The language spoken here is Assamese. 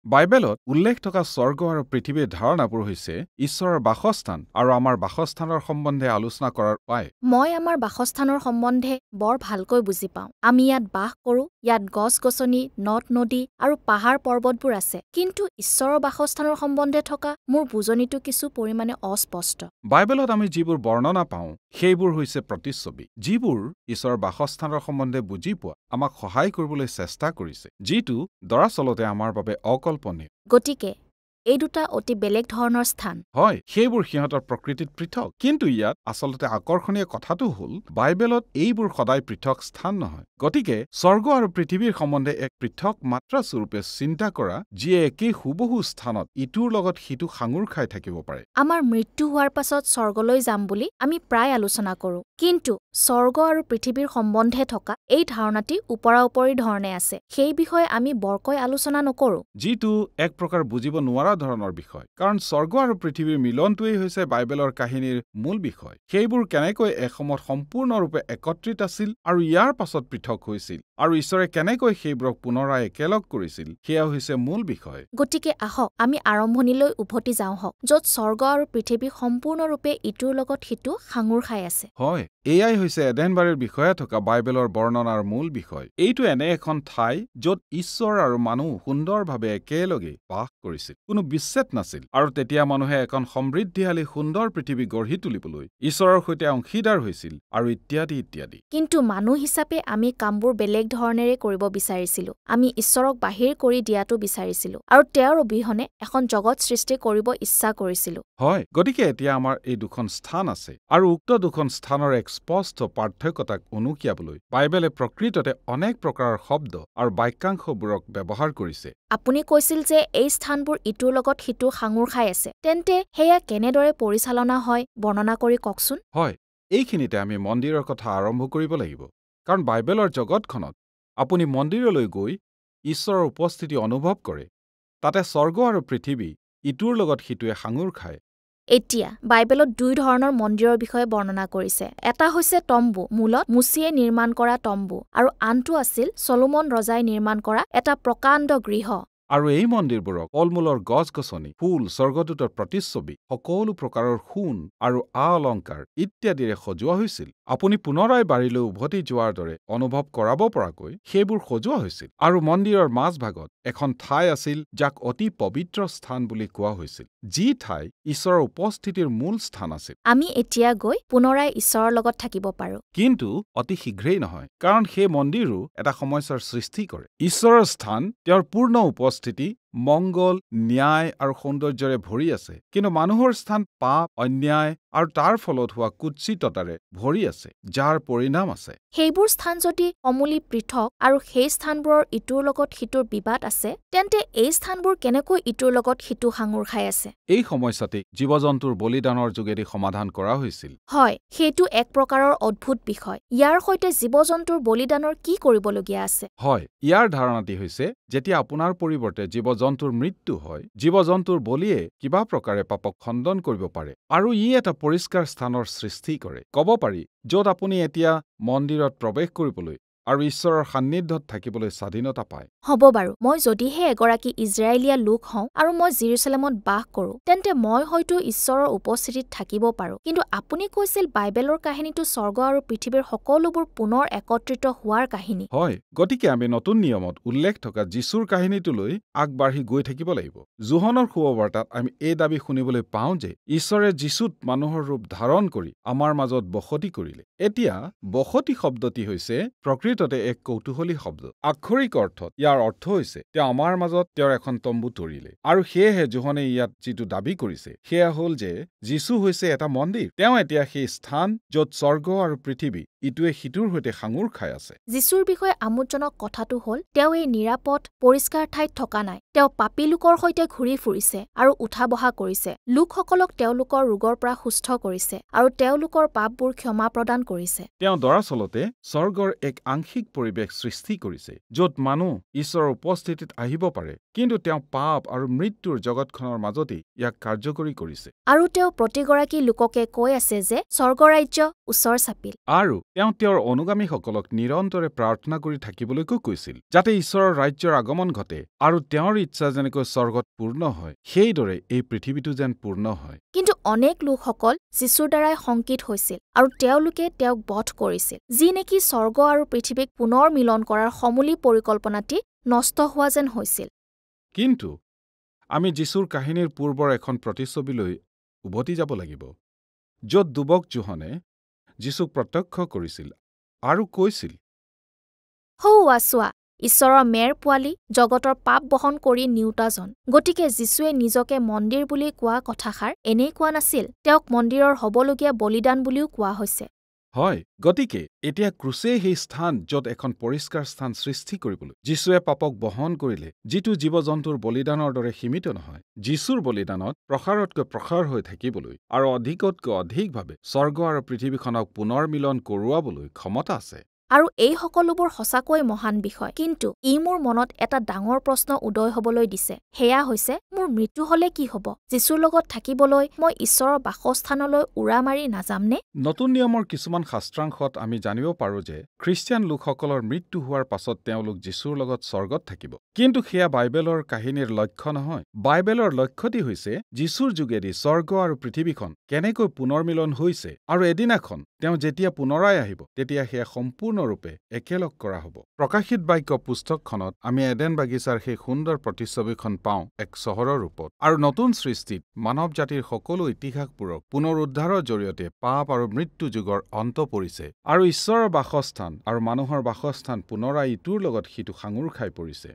বাইবেলত উল্লেখ থকা স্বৰ্গ আৰু পৃথিৱীৰ ধাৰণাবোৰ হৈছে ঈশ্বৰৰ বাসস্থান আৰু আমাৰ বাসস্থানৰ সম্বন্ধে আলোচনা কৰাৰ উপায়। মই আমাৰ বাসস্থানৰ সম্বন্ধে বৰ ভালকৈ বুজি পাওঁ। আমি ইয়াত বাস কৰোঁ, ইয়াত গছ-গছনি, নদ-নদী আৰু পাহাৰ-পৰ্বতবোৰ আছে। কিন্তু ঈশ্বৰৰ বাসস্থানৰ সম্বন্ধে থকা মোৰ বুজনিটো কিছু পৰিমাণে অস্পষ্ট। বাইবেলত আমি যিবোৰ বৰ্ণনা পাওঁ সেইবোৰ হৈছে প্ৰতিচ্ছবি, যিবোৰ ঈশ্বৰৰ বাসস্থানৰ সম্বন্ধে বুজি পোৱা আমাক সহায় কৰিবলৈ চেষ্টা কৰিছে, যিটো দৰাচলতে আমাৰ বাবে অকল্পনীয়। গতিকে এই দুটা অতি বেলেগ ধৰণৰ স্থান। হয়, সেইবোৰ সিহঁতৰ প্ৰকৃতিত পৃথক। কিন্তু ইয়াত আচলতে আকৰ্ষণীয় কথাটো হ'ল বাইবেলত এইবোৰ সদায় পৃথক স্থান নহয়। গতিকে স্বৰ্গ আৰু পৃথিৱীৰ সম্বন্ধে এক পৃথক মাত্ৰাস্বৰূপে চিন্তা কৰা, যিয়ে একেই হুবহু স্থানত ইটোৰ লগত সিটো সাঙুৰ খাই থাকিব পাৰে। আমাৰ মৃত্যু হোৱাৰ পাছত স্বৰ্গলৈ যাম বুলি আমি প্ৰায় আলোচনা কৰোঁ, কিন্তু স্বৰ্গ আৰু পৃথিৱীৰ সম্বন্ধে থকা এই ধাৰণাটি ওপৰা-উপৰি ধৰণে আছে, সেই বিষয়ে আমি বৰকৈ আলোচনা নকৰোঁ, যিটো এক প্ৰকাৰ বুজিব নোৱাৰা ধৰণৰ বিষয়। কাৰণ স্বৰ্গ আৰু পৃথিৱীৰ মিলনটোৱেই হৈছে বাইবেলৰ কাহিনীৰ মূল বিষয়। সেইবোৰ কেনেকৈ এসময়ত সম্পূৰ্ণৰূপে একত্ৰিত আছিল আৰু ইয়াৰ পাছত পৃথক হৈছিল আৰু ঈশ্বৰে কেনেকৈ সেইবোৰক পুনৰাই একেলগ কৰিছিল, সেয়া হৈছে মূল বিষয়। গতিকে আহক আমি আৰম্ভণিলৈ উভতি যাওঁ হওক, য'ত স্বৰ্গ আৰু পৃথিৱী সম্পূৰ্ণৰূপে ইটোৰ লগত সিটো সাঙুৰ খাই আছে। হয়, এয়াই হৈছে এডেনবাৰীৰ বিষয়ে থকা বাইবেলৰ বৰ্ণনাৰ মূল বিষয়। এইটো এনে এখন ঠাই য'ত ঈশ্বৰ আৰু মানুহ সুন্দৰভাৱে একেলগে বাস কৰিছিল, কোনো বিচ্ছেদ নাছিল। আৰু তেতিয়া মানুহে এখন সমৃদ্ধিশালী সুন্দৰ পৃথিৱী গঢ়ি তুলিবলৈ ঈশ্বৰৰ সৈতে অংশীদাৰ হৈছিল আৰু ইত্যাদি ইত্যাদি। কিন্তু মানুহ হিচাপে আমি কামবোৰ বেলেগ ধৰণেৰে কৰিব বিচাৰিছিলোঁ। আমি ঈশ্বৰক বাহিৰ কৰি দিয়াটো বিচাৰিছিলোঁ আৰু তেওঁৰ অবিহনে এখন জগত সৃষ্টি কৰিব ইচ্ছা কৰিছিলোঁ। হয়, গতিকে এতিয়া আমাৰ এই দুখন স্থান আছে আৰু উক্ত দুখন স্থানৰ এক স্পষ্ট পাৰ্থক্যতাক উনুকিয়াবলৈ বাইবেলে প্ৰকৃততে অনেক প্ৰকাৰৰ শব্দ আৰু বাক্যাংশবোৰক ব্যৱহাৰ কৰিছে। আপুনি কৈছিল যে এই স্থানবোৰ ইটোৰ লগত সিটো সাঙুৰ খাই আছে, তেন্তে সেয়া কেনেদৰে পৰিচালনা হয় বৰ্ণনা কৰি কওকচোন। হয়, এইখিনিতে আমি মন্দিৰৰ কথা আৰম্ভ কৰিব লাগিব, কাৰণ বাইবেলৰ জগতখনত আপুনি মন্দিৰলৈ গৈ ঈশ্বৰৰ উপস্থিতি অনুভৱ কৰে। তাতে স্বৰ্গ আৰু পৃথিৱী ইটোৰ লগত সিটোৱে সাঙুৰ খায়। এতিয়া বাইবেলত দুই ধৰণৰ মন্দিৰৰ বিষয়ে বৰ্ণনা কৰিছে। এটা হৈছে তম্বু, মূলত মুচিয়ে নিৰ্মাণ কৰা তম্বু, আৰু আনটো আছিল চলোমন ৰজাই নিৰ্মাণ কৰা এটা প্ৰকাণ্ড গৃহ। আৰু এই মন্দিৰবোৰক ফল-মূলৰ গছ-গছনি, ফুল, স্বৰ্গদূতৰ প্ৰতিচ্ছবি, সকলো প্ৰকাৰৰ সোণ আৰু আ-অলংকাৰ ইত্যাদিৰে সজোৱা হৈছিল। আপুনি পুনৰাই বাৰীলৈ উভতি যোৱাৰ দৰে অনুভৱ কৰাব পৰাকৈ সেইবোৰ সজোৱা হৈছিল। আৰু মন্দিৰৰ মাজভাগত এখন ঠাই আছিল যাক অতি পবিত্ৰ স্থান বুলি কোৱা হৈছিল, যি ঠাই ঈশ্বৰৰ উপস্থিতিৰ মূল স্থান আছিল। আমি এতিয়া গৈ পুনৰাই ঈশ্বৰৰ লগত থাকিব পাৰোঁ, কিন্তু অতি শীঘ্ৰেই নহয়, কাৰণ সেই মন্দিৰো এটা সমস্যাৰ সৃষ্টি কৰে। ঈশ্বৰৰ স্থান তেওঁৰ পূৰ্ণ উপস্থিতি, মংগল, ন্যায় আৰু সৌন্দৰ্যৰে ভৰি আছে, কিন্তু মানুহৰ স্থান পাপ, অন্যায় আৰু তাৰ ফলত হোৱা কুৎসিততাৰে ভৰি আছে, যাৰ পৰিণাম আছে। সেইবোৰ স্থান যদি সমূলি পৃথক আৰু সেই স্থানবোৰৰ ইটোৰ লগত সিটোৰ বিবাদ আছে, তেন্তে এই স্থানবোৰ কেনেকৈ ইটোৰ লগত সিটো সাঙুৰ খাই আছে? এই সমস্যাটি জীৱ-জন্তুৰ বলিদানৰ যোগেদি সমাধান কৰা হৈছিল। হয়, সেইটো এক প্ৰকাৰৰ অদ্ভুত বিষয়। ইয়াৰ সৈতে জীৱ-জন্তুৰ বলিদানৰ কি কৰিবলগীয়া আছে? হয়, ইয়াৰ ধাৰণাটি হৈছে যেতিয়া আপোনাৰ পৰিৱৰ্তে জীৱ-জন্তুৰ মৃত্যু হয়, জীৱ-জন্তুৰ বলিয়ে কিবা প্ৰকাৰে পাপক খণ্ডন কৰিব পাৰে আৰু ই এটা পৰিষ্কাৰ স্থানৰ সৃষ্টি কৰে। ক'ব পাৰি য'ত আপুনি এতিয়া মন্দিৰত প্ৰৱেশ কৰিবলৈ আৰু ঈশ্বৰৰ সান্নিধ্যত থাকিবলৈ স্বাধীনতা পায়। হ'ব বাৰু, মই যদিহে এগৰাকী ইজৰাইলীয়া লোক হওঁ আৰু মই জিৰচালেমত বাস কৰোঁ, তেন্তে মই হয়তো ঈশ্বৰৰ উপস্থিতিত থাকিব পাৰোঁ। কিন্তু আপুনি কৈছিল বাইবেলৰ কাহিনীটো স্বৰ্গ আৰু পৃথিৱীৰ সকলোবোৰ পুনৰ একত্ৰিত হোৱাৰ কাহিনী। হয়, গতিকে আমি নতুন নিয়মত উল্লেখ থকা যীশুৰ কাহিনীটোলৈ আগবাঢ়ি গৈ থাকিব লাগিব। যোহনৰ শুভবাৰ্তাত আমি এই দাবী শুনিবলৈ পাওঁ যে ঈশ্বৰে যীশুত মানুহৰ ৰূপ ধাৰণ কৰি আমাৰ মাজত বসতি কৰিলে। এতিয়া বসতি শব্দটি হৈছে প্ৰকৃততে এক কৌতূহলী শব্দ। আক্ষৰিক অৰ্থত ইয়াৰ অৰ্থ হৈছে তেওঁ আমাৰ মাজত তেওঁৰ এখন তম্বু তৰিলে। আৰু সেয়েহে যোহনে ইয়াত যিটো দাবী কৰিছে সেয়া হ'ল যে যীশু হৈছে এটা মন্দিৰ। তেওঁ এতিয়া সেই স্থান য'ত স্বৰ্গ আৰু পৃথিৱী ইটোৱে সিটোৰ সৈতে সাঙুৰ খাই আছে। যীশুৰ বিষয়ে আমোদজনক কথাটো হ'ল তেওঁ এই নিৰাপদ পৰিষ্কাৰ ঠাইত থকা নাই। তেওঁ পাপী লোকৰ সৈতে ঘূৰি ফুৰিছে আৰু উঠা বহা কৰিছে, লোকসকলক তেওঁলোকৰ ৰোগৰ পৰা সুস্থ কৰিছে আৰু তেওঁলোকৰ পাপবোৰ ক্ষমা প্ৰদান কৰিছে। তেওঁ দৰাচলতে স্বৰ্গৰ এক আংশিক আংশিক পৰিৱেশ সৃষ্টি কৰিছে য'ত মানুহ ঈশ্বৰৰ উপস্থিতিত আহিব পাৰে, কিন্তু তেওঁ পাপ আৰু মৃত্যুৰ জগতখনৰ মাজতেই ইয়াক কাৰ্যকৰী কৰিছে। আৰু তেওঁ প্ৰতিগৰাকী লোককে কৈ আছে যে স্বৰ্গৰাজ্য ওচৰ চাপিল। আৰু তেওঁ তেওঁৰ অনুগামীসকলক নিৰন্তৰে প্ৰাৰ্থনা কৰি থাকিবলৈকো কৈছিল, যাতে ঈশ্বৰৰ ৰাজ্যৰ আগমন ঘটে আৰু তেওঁৰ ইচ্ছা যেনেকৈ স্বৰ্গত পূৰ্ণ হয়, সেইদৰে এই পৃথিৱীটো যেন পূৰ্ণ হয়। কিন্তু অনেক লোকসকল যীশুৰ দ্বাৰাই শংকিত হৈছিল আৰু তেওঁলোকে তেওঁক বধ কৰিছিল, যি নেকি স্বৰ্গ আৰু পৃথিৱীক পুনৰ মিলন কৰাৰ সমূলি পৰিকল্পনাটি নষ্ট হোৱা যেন হৈছিল। কিন্তু আমি যীশুৰ কাহিনীৰ পূৰ্বৰ এখন প্ৰতিচ্ছবিলৈ উভতি যাব লাগিব, য'ত যুৱক যোহনে যীশুক প্ৰত্যক্ষ কৰিছিল আৰু কৈছিল, সৌৱা চোৱা, ঈশ্বৰৰ মেৰ পোৱালি, জগতৰ পাপ বহন কৰি নিওতাজন। গতিকে যীশুৱে নিজকে মন্দিৰ বুলি কোৱা কথাষাৰ এনেই কোৱা নাছিল, তেওঁক মন্দিৰৰ হ'বলগীয়া বলিদান বুলিও কোৱা হৈছে। হয়, গতিকে এতিয়া ক্ৰুচেই সেই স্থান য'ত এখন পৰিষ্কাৰ স্থান সৃষ্টি কৰিবলৈ যীশুৱে পাপক বহন কৰিলে, যিটো জীৱ-জন্তুৰ বলিদানৰ দৰে সীমিত নহয়। যীশুৰ বলিদানত প্ৰসাৰতকৈ প্ৰসাৰ হৈ থাকিবলৈ আৰু অধিকতকৈ অধিকভাৱে স্বৰ্গ আৰু পৃথিৱীখনক পুনৰ মিলন কৰোৱাবলৈ ক্ষমতা আছে। আৰু এই সকলোবোৰ সঁচাকৈ মহান বিষয়, কিন্তু ই মোৰ মনত এটা ডাঙৰ প্ৰশ্ন উদয় হ'বলৈ দিছে। সেয়া হৈছে, মোৰ মৃত্যু হ'লে কি হ'ব? যীশুৰ লগত থাকিবলৈ মই ঈশ্বৰৰ বাসস্থানলৈ উৰা মাৰি নাযামনে? নতুন নিয়মৰ কিছুমান শাস্ত্ৰাংশত আমি জানিব পাৰোঁ যে খ্ৰীষ্টিয়ান লোকসকলৰ মৃত্যু হোৱাৰ পাছত তেওঁলোক যীশুৰ লগত স্বৰ্গত থাকিব, কিন্তু সেয়া বাইবেলৰ কাহিনীৰ লক্ষ্য নহয়। বাইবেলৰ লক্ষ্যটি হৈছে যীশুৰ যোগেদি স্বৰ্গ আৰু পৃথিৱীখন কেনেকৈ পুনৰ্মিলন হৈছে আৰু এদিনাখন তেওঁ যেতিয়া পুনৰাই আহিব তেতিয়া সেয়া সম্পূৰ্ণৰূপে একেলগ কৰা হ'ব। প্ৰকাশিত বাক্য পুস্তকখনত আমি এডেন বাগিচাৰ সেই সুন্দৰ প্ৰতিচ্ছবিখন পাওঁ এক চহৰৰ ৰূপত, আৰু নতুন সৃষ্টিত মানৱ জাতিৰ সকলো ইতিহাসবোৰক পুনৰুদ্ধাৰৰ জৰিয়তে পাপ আৰু মৃত্যু যুগৰ অন্ত পৰিছে আৰু ঈশ্বৰৰ বাসস্থান আৰু মানুহৰ বাসস্থান পুনৰাই ইটোৰ লগত সিটো সাঙুৰ খাই পৰিছে।